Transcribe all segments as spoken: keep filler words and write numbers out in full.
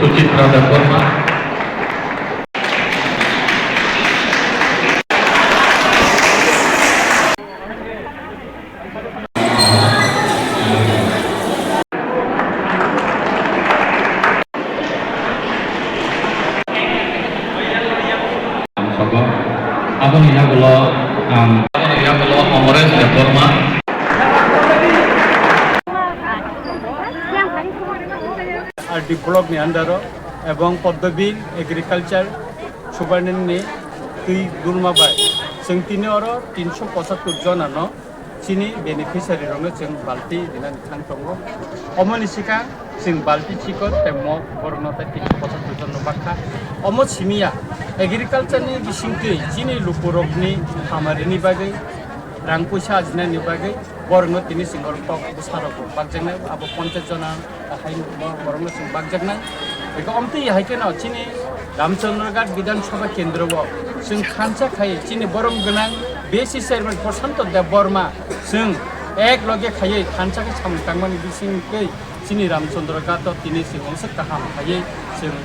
Suchitra Debbarma. Aboni yagulo ang, aboni yagulo Amaresh Debbarma. R D block ni under o ebong Poddobil Agriculture Superintendent ni twi durma bai chwng tini oro tinsho pochattor jona no chini beneficiary rokno chwng balti rinani thang tongo. Omoni swkang chwng balti chikon tei mok borokno tei tinsho pochattor jon no bakha. Omo simiya agriculture ni bisingtwi chini lukurokni hamarini bagwi, rang puisa ajinani bagwi borokno tini chwng oro kok bwsarokbo bakjaknai, abo ponchas jona. Hai borokno chwng bakjaknai. Eko omtwi hai kheno chini Ramchandra Ghat Bidhan Sabha Kendro o chwng thansa khai chini borom gwnang B C chairman Prashanto Deb Borma chwng ek loge khaiwi thansa khe samung tangmani bisingtwi chini Ramchandra Ghat o tini chwng ongsa kaham khaiwi chwng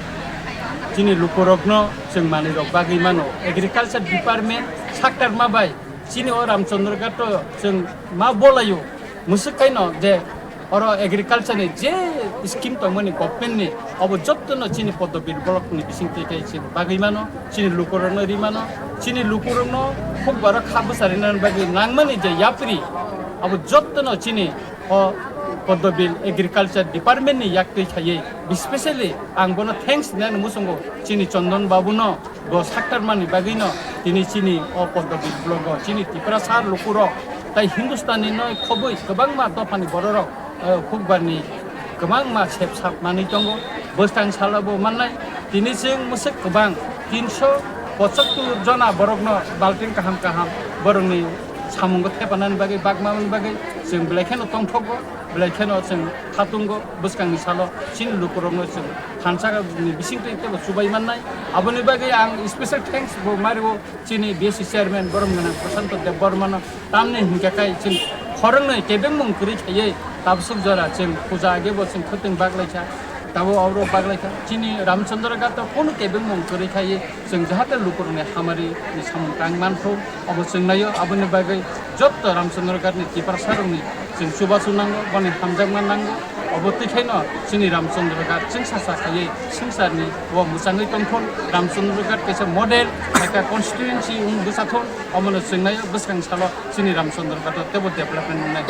chini lukurokno chwng manwirok bagwi mano. Agriculture Department saktarma bai chini o Ramchandra Ghat o chwng ma bolaio. Mwswk kaino je oro agriculture ni je scheme tongmani government ni, abo jottono chini Poddobil block ni bisingtwi kai chini bagwi mano, chini lukurokno ri mano, chini lukurokno hukbaro kha bwsari nani bagwi nangmani je yapri, abo jottono chini o Poddobil Agriculture Department ni yaktwi khaiwi, specially ang bono thanks hinani muchungo chini Chondon Babu no. Bo saktarmani bagwino tini chini o Poddobil blogo chini Tiprasa lukurok tai Hindustani no khobwi kwbangma dophani bororok, eh, hukbarni kwbangma sep sap manwi tongo. Bwskang salo bo mannai tini chwng mwswk kwbang tinsho pochattor jona borokno balting kaham kaham borokni samungo thepanani bagwi, bagmani bagwi chwng belai kheno tongthokgo. Belai kheno chwng khatungo bwskangni salo chini lukurokno chwng thansa ni bisingtwi teibo chubai mannai. Aboni bagwi ang special thanks bo mario chini B S C chairman borom gwnang Prashanto Deb Bormano, tamni hinkhe kai chwng khoroknwi kebengmung kwrwi khaiwi tabsuk jora chwng puja age bo chwng khwtwng baglaikha, tabo oro baglaikha. Chini Ramchandra Ghat o kunu kebengmung kwrwi khaiwi chwng jahate lukurokni hamari ni samung tang manthu, obo chwng naio. Aboni bagwi jotto Ramchandra Ghat ni Tiprasa rokni chwng chubachu nango, boni hamjakma nango. Obo twi khaino chini Ramchandra Ghat chwng sacha khaiwi swngcharni o mwchangwi tongthon. Ramchandra Ghat kaisa model, kaisa constituency wng bwsathon, omono chwng naio bwskang salo chini Ramchandra Ghat o teibo development wngnai.